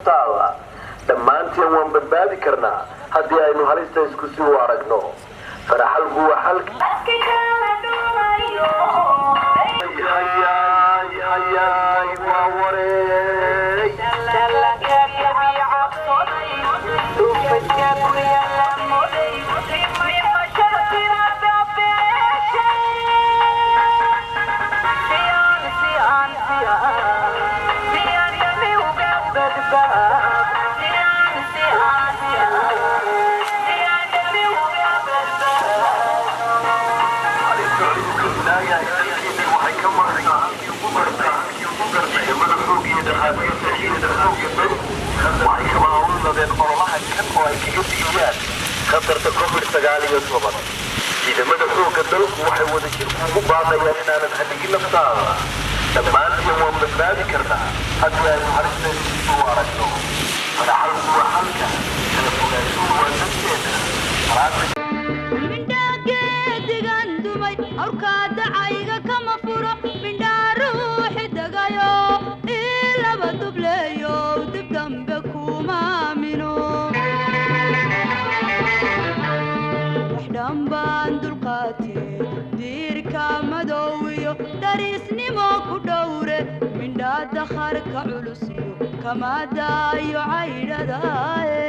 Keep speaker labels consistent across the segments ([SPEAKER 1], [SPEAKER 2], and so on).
[SPEAKER 1] Naftaada dhammaanteen waan badbaadi karnaa haddii aynu halista isku si u aragno. Faraxalku waa xalka. Hayaay, hayaay, waa wareey. Ciidamada xoog iyo dhakhaatiirta ciidanka xoogga dalku waxay kala howlgadeen ololaha kan oo ay kaga digayaan khatarta COVID-19. Ciidamada xoogga dalku waxay wadajir kuugu baaqayaan inaanan haligin naftaada. Dhammaantiin waan badbaadi karnaa haddii aynu halista isku u aragno. Faraxalku waa xalka, kala fogaanshuhu waa danteena. Salaada.
[SPEAKER 2] Mindhaageedigan dumay awrkaa dacayga kama furo, mindhaa ruuxi dagayo ii laba dubleeyo, dib dambe kuma aamino. Wax dhanbaan dulqaatee, diirka madow iyo dariisnimo ku dhowre, mindhaa dakharka culusiyo kama daayo caydhadaaye.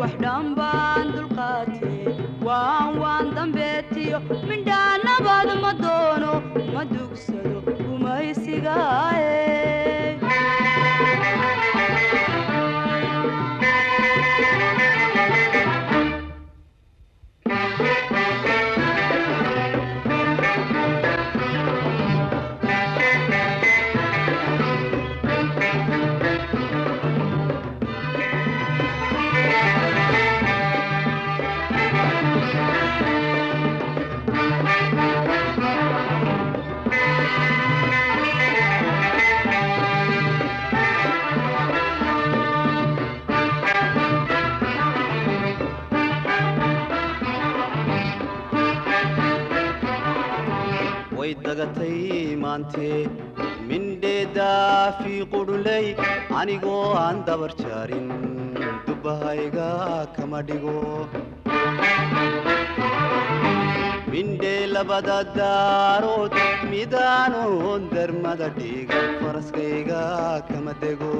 [SPEAKER 2] Wax dhanbaan dulqaatee, waan dambeetiyo, mindhaa nabad ma doono, ma dugsado gumaysigaaye.
[SPEAKER 3] Way dagatay maantee, mindheedaafii qudhuley, anigoo aan dabar jaarin dubbahayga kama dhigo. Mindhee labada daarood midaanoon darmada dhigan faraskayga kama dego.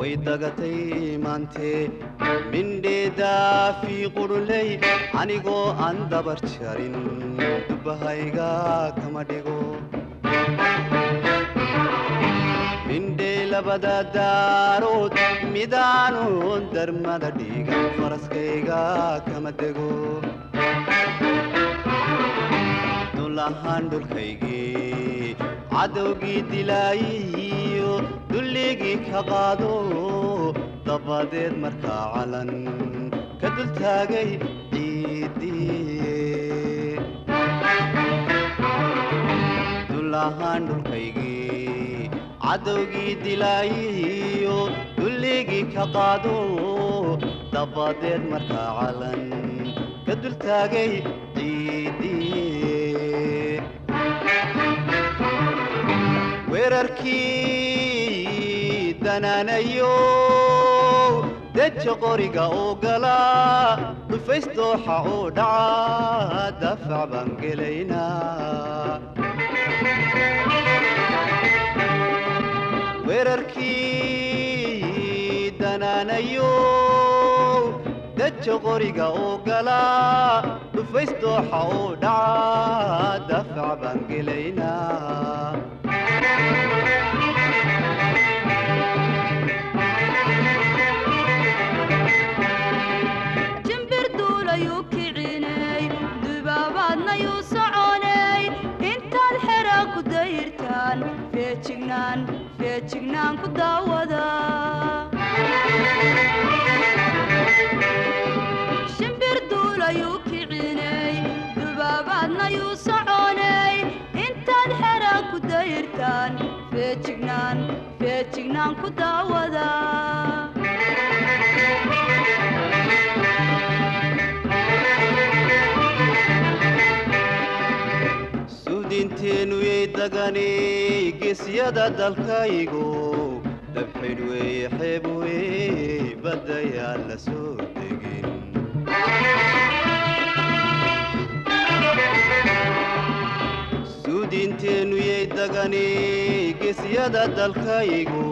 [SPEAKER 3] Way dagatay maantee, mindheedaafii qudhuley, anigoo aan dabar jarin dubbahayga kama dhigo. Mindhee labada daarood midaanoon darmada dhigan faraskayga kama dego. Dul ahaan dhulkaygii cadowgii dilaayiyo dulligii ka qaado, dabadeed markaa calan ka dultaagay ciidiye. Dul ahaan dhulkaygii cadowgii dilaayiyo dulligii ka qaado, dabadeed markaa calan ka dultaagay ciidiye. Weerarkii danaanayo deja qoriga oo galaa, dhufays dooxa oo dhaca, dafac baan gelaynaa. Weerarkii danaanayo deja qoriga oo galaa, dhufays dooxa oo dhaca, dafac baan gelaynaa.
[SPEAKER 2] Jimbir duulayuu kicinay, dubaabaadnayuu soconay, intaad xera ku dayrtaan feejignaan, feejignaan ku daawada. Shimbir duulayuu kicinay, dubaabaadnayuu soconay, intaad xera ku dayrtaan feejignaan, feejignaan ku daawada.
[SPEAKER 3] Suudinteenu yay Dagani gesyada dalkaygu dabxidh weeye, xeeb weeye, baddayaan la soo degin. Suudinteennu yay dagani gesyada dalkaygu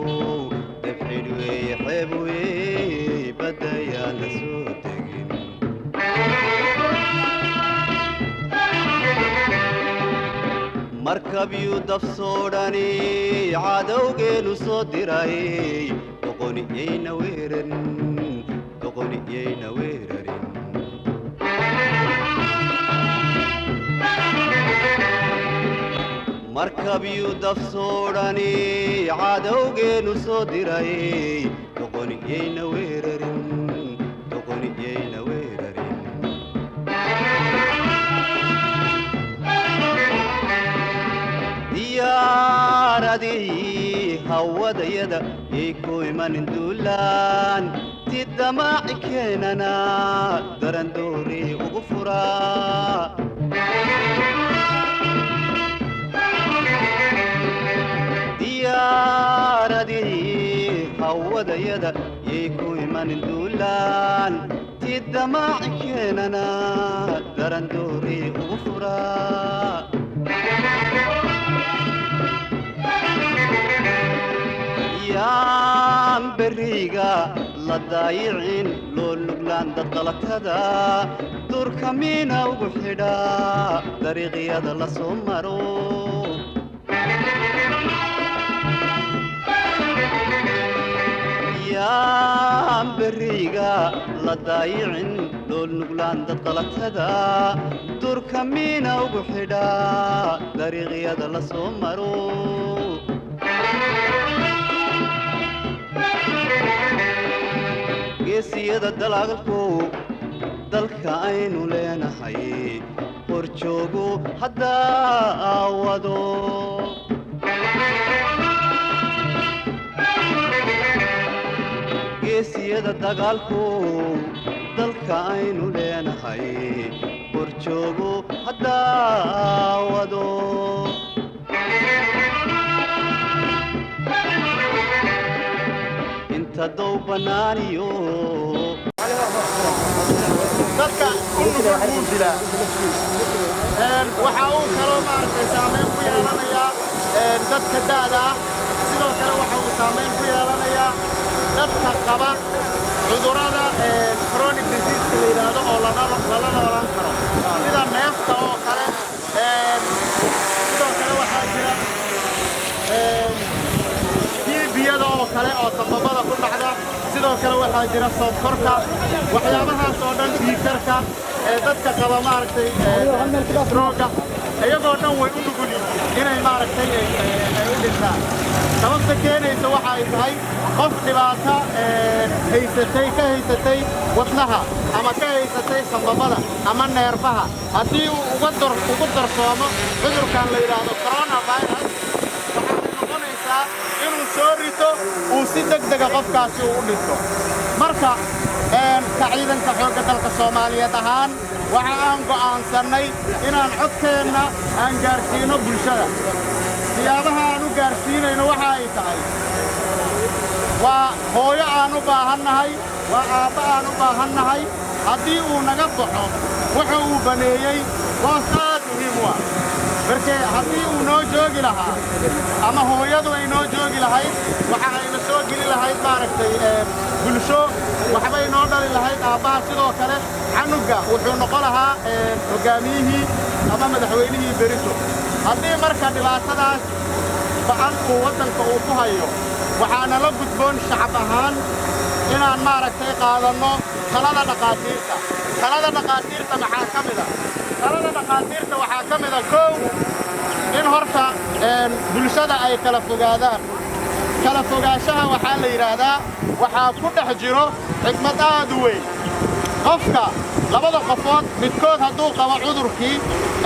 [SPEAKER 3] dabxidh weeye, xeeb weeye, baddayaan la soo degin. Markabyuu daf soodhani cadowgeenu soo diray, doqoni yayna weerarin, doqoni yayna weerarin. Markabyuu daf soodhani cadowgeenu soo diray, doqoni yayna weerarin, doqoni yayna weerarin. Diyaaradii hawadayada yay ku imanin duulaan, ti damaaci keenana darandoori ugu furaa. Diyaaradii hawadayada yay ku imanin duulaan, ti damaaci keenana darandoori ugu furaa. Yaan beriga la daayicin loo nuglaan dadqalatada, durka miina ugu xidhaa dariiqyada la soo maro. Yaan beriga la daayicin loo nuglaan dadqalatada, durka miina ugu xidhaa dariiqyada la soo maro. Geesiyada dalaalku dalka aynu leenahay horjoogu haddaa wado. Geesiyada dagaalku dalka aynu leenahay horjoogu haddaa wado. Inta dow bannaaniyo
[SPEAKER 4] Dadka u nugul wuu dilaa. Waxa uu kaloo maaragtay saamayn ku yeelanayaa dadka da'da ah. Sidoo kale waxa uu saamayn ku yeelanayaa dadka qaba cudurrada chronic disease la yidhaahdo oo lala noolaan karo, sida neefta oo kale. Sidoo kale waxaa jira TB-yada oo kale oo sambabada ku dhacda. Sidoo kale waxaa jira sonkorta, waxyaabahaas oo dhan, dhiigkarka ee dadka qaba, maaragtay stroke-ga, iyagoo dhan way u nugul yihiin inay maaragtay ay u dhintaan. Sababta keenaysa waxa ay tahay qof dhibaato haysatay, ka haysatay wadnaha ama ka haysatay sambabada ama neerfaha, haddii uu ugu darsoomo cudurkan la yidhaahdo coronavirus, waxay noqonaysaa inuu soo rito, uu si degdega qofkaasi uu u dhinto. Marka ka ciidanka xoogga dalka Soomaaliyeed ahaan waxa aan go'aansannay inaan codkeenna aan gaarsiino bulshada. Siyaabaha aan u gaarsiinayno waxa ay tahay waa hooyo aan u baahannahay, waa aabba aan u baahannahay. Haddii uu naga baxo, wuxuu uu baneeyey boos aad muhiim u ah. Marke haddii uu noo joogi lahaa ama hooyadu ay noo joogi lahayd, waxa ayna soo geli lahayd maaragtay bulsho, waxbay noo dhali lahayd. Aabbaha sidoo kale, canugga wuxuu noqon lahaa hoggaamiyihii ama madaxweynihii berito. Haddii marka dhibaatadaas ba'an uu waddanka uu ku hayo, waxaana la gudboon shacab ahaan inaan maaragtay qaadanno talada dhaqaatiirta. Talada dhaqaatiirta maxaa ka mid a? Talada dhaqaatiirta waxaa ka mid a, kow, in horta bulshada ay kala fogaadaan. Kala fogaanshaha waxaa la yidhaahdaa waxaa ku dhex jiro xikmad aad u weyn. Qofka labada qofood midkood hadduu qabo cudurkii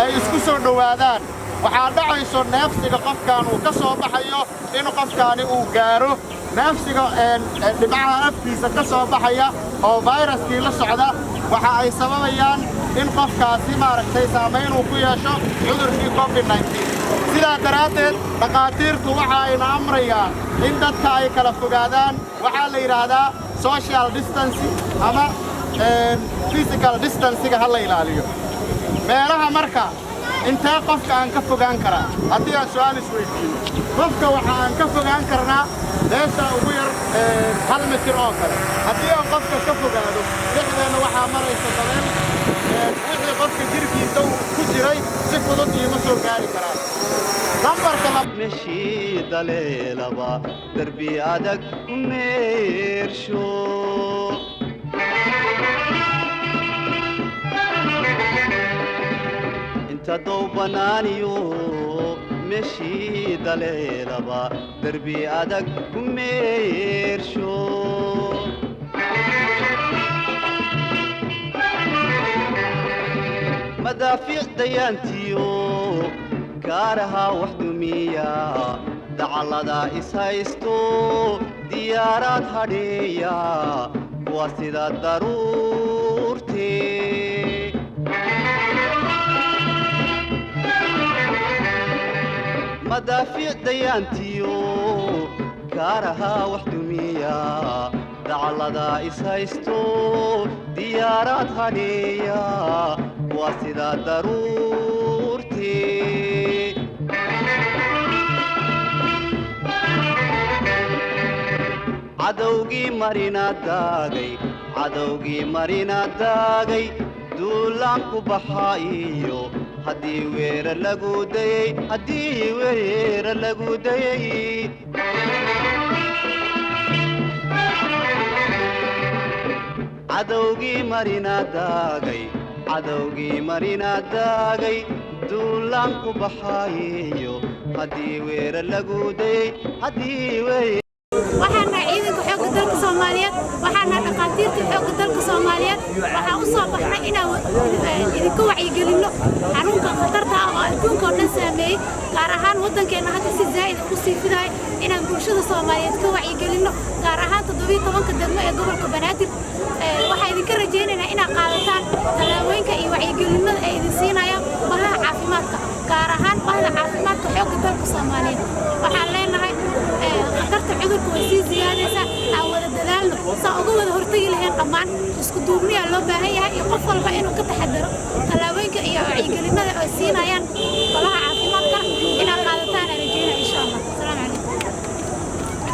[SPEAKER 4] ay isku soo dhowaadaan, waxaa dhacayso neefsiga qofkan uu ka soo baxayo in qofkaani uu gaaro. Neefsiga dhibcaha afkiisa ka soo baxaya oo fayraskii la socda waxa ay sababayaan in qofkaasi maaragtay saamayn uu ku yeesho cudurkii COVID-19. Sidaa daraaddeed dhakhaatiirtu waxa ayna amrayaan in dadka ay kala fogaadaan. Waxaa la yidhaahdaa social distance ama physical distancega ha la ilaaliyo. Meelaha marka intee qofka aan ka fogaan karaa? Haddii aan su'aal isweydiino, qofka waxa aan ka fogaan karnaa meesha ugu yar 1 mitir oo kale. Haddii aan qofka ka fogaado, dhexdeenna waxaa maraysa dabeel, wixii qofka jirkiisa uu ku jiray si fudud iima soo gaari karaan. Lambarka
[SPEAKER 3] Meshii daleelaba darbi adag ku meersho. Inta dow bannaaniyo meshii daleelaba darbi adag ku meersho. Madaafiic dayaantiyo kaaraha wax dumiya, dacallada ishaysto diyaaraad hadheeya kuwa sida daruurtee. Madaafiic dayaantiyo kaaraha wax dumiya, dacallada ishaysto diyaaraad hadheeya waa sida daruurtee. Cadowgii marina daagay, cadowgii marina daagay, duulaan ku baxaa iyo haddii weerar lagu dayey, haddii weerar lagu dayey. Cadowgii marina daagay, cadowgii marina daagay, duulaan ku baxaayo haddii weerar lagu dayey, haddii weerar.
[SPEAKER 5] Waxaan nahay ciidanka xoogga dalka Soomaaliyeed, waxaan nahay dhakhaatiirta xoogga dalka Soomaaliyeed. Waxaan u soo baxnay inaan idinka wacyigelinno xanuunka khatarta ah oo adduunka oo dhan saameeyey, gaar ahaan waddankeenna hadda si zaa'id ugu sii fidaaya, inaan bulshada Soomaaliyeed ka wacyigelinno, gaar ahaan 17-ka degmo ee gobolka Banaadir. Waxaan idinka rajaynaynaa inaad qaadataan tallaabooyinka iyo wacyigelinada ay idin siinayaan bahaha caafimaadka, gaar ahaan bahda caafimaadka xoogga dalka Soomaaliyeed. Waxaan leenahay khatarta cudurka way sii ziyaadaysaa, aan wada dadaalno saa uga wada hortagi lahayn. Dhammaan isku duubniyaa loo baahan yahay iyo qof walba inuu ka taxadaro tallaabooyinka iyo wacyigelinada ay siinayaan